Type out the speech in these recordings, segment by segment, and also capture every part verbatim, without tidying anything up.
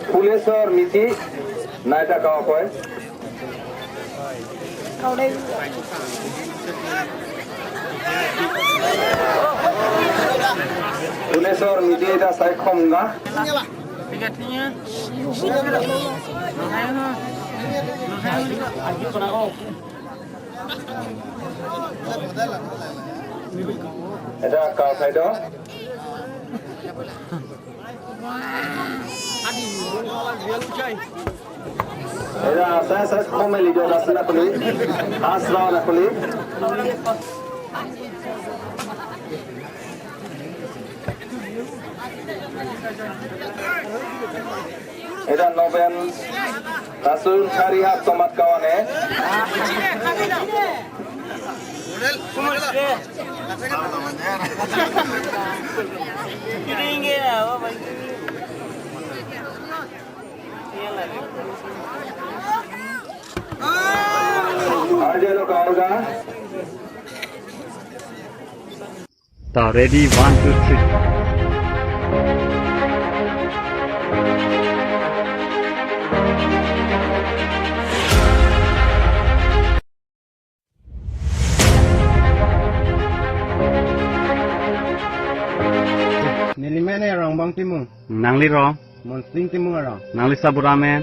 Phuleswar Miti, naita kau koi. Phuleswar Miti ta sai khom ga. Eta kau sai do. Era, saya, saya komen lido, asal na kuli. Asal na kuli. Era noven. Tasun kari hap tomat kawan, eh. Arjalo kaoga. Ta ready, one, two, three. Neli men Rongbong Timung. Nangli rong? Monsing Timung arong. Nangli sabura men?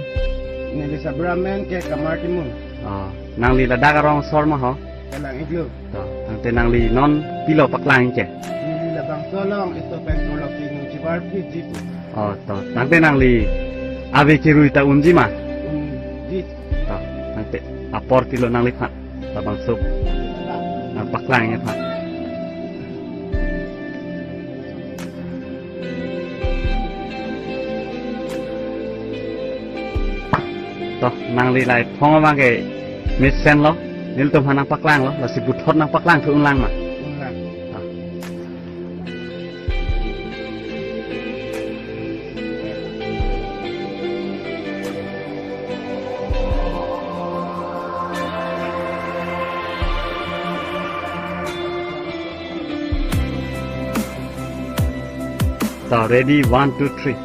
Neli sabura men ke Kamar Timung. Oh, nangli ladak arong asor ma ho? Kalang iklo. Oh, tangte nangli non pilo paklang ke? Neli labangso along iso pen kolok si nung chibar phi ji pu. Oh, to. Tangte nangli ave kerui ta unji ma? Unji. To, tangte apor pilo nangliphan. Labangso nangpaklang aphan. To, nangli lai phong abang ke mesenlo, nelitum aphan nangpaklanglo, lasi puthot nangpaklang thu unlang ma. Unlang. To. Ta ready, one, two, three.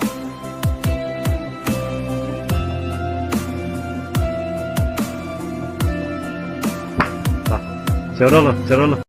Ta, chorolo, chorolo.